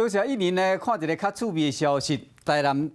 多謝一年呢，看一个較趣味的消息。台南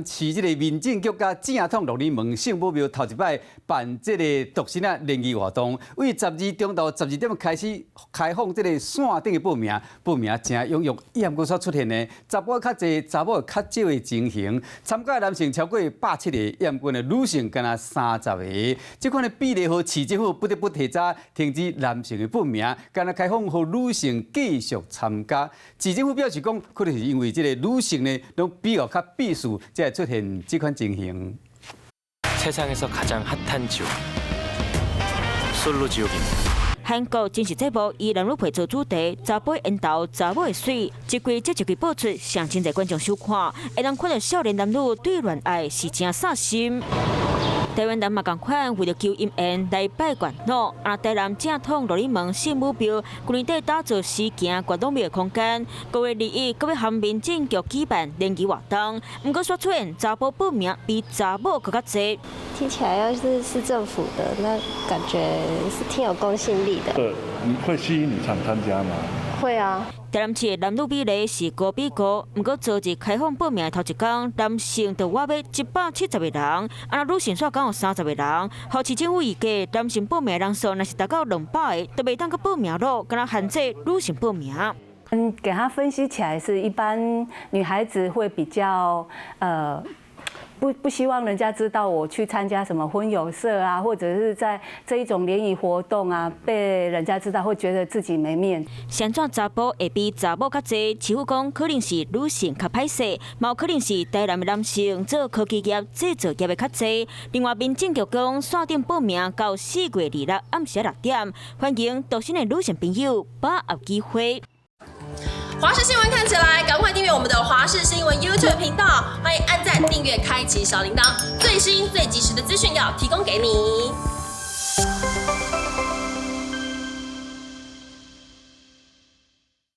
市這个民政局佮正統鹿耳門聖母廟頭一擺辦這个獨身仔聯誼活動，對12中晝12點開始開放這个線頂的報名，報名誠踴躍，猶閣煞出現呢，查埔較濟，查某較少的情形。參加男性超過170個，猶閣呢女性干焦30個。這款的比例，予市政府不得不提早停止男性的報名，干焦開放予女性繼續參加。市政府表示講，可能是因為這个女性呢，攏比較較避暑，才會出現這款情形。 세상에서 가장 핫한 지옥 솔로 지옥입니다. 韓國真實節目以男女配做主題，查埔緣投，查某會媠，一季接一季播出，上真濟觀眾收看，會當看著少年男女對戀愛是誠煞心。台灣人嘛仝款，為著求姻緣來拜月老。啊，台南正統鹿耳門聖母廟，舊年底打造施行月老廟的空間，5月21，閣欲和民政局舉辦聯誼活動，毋過煞出現查埔報名比查某閣較濟。聽起來要是市政府的，那感覺是挺有公信力的。你會吸引你想參加嗎？會啊。台南市的男女比例是5比5，毋過昨日開放報名的頭一工，男性就倚欲170個人，啊，女性煞閣有30個人。予市政府預計，男性報名的人數若是達到200個，就袂當閣報名囉，干焦限制女性報名。給他分析起來，是一般女孩子會比較不希望人家知道我去參加什麼婚友社啊，或者是在這一種聯誼活動啊，被人家知道會覺得自己沒面子。按怎查埔會比查某較濟，市府講可能是女性較歹勢，嘛有可能是台南的男性做科技業、製造業的較濟。另外，民政局講線頂報名到4月26暗時6點，歡迎獨身的女性朋友把握機會。華視新聞看起來，趕快訂閱我們的華視新聞 YouTube 頻道，歡迎按讚、訂閱、開啟小鈴鐺，最新最及時的資訊要提供給你。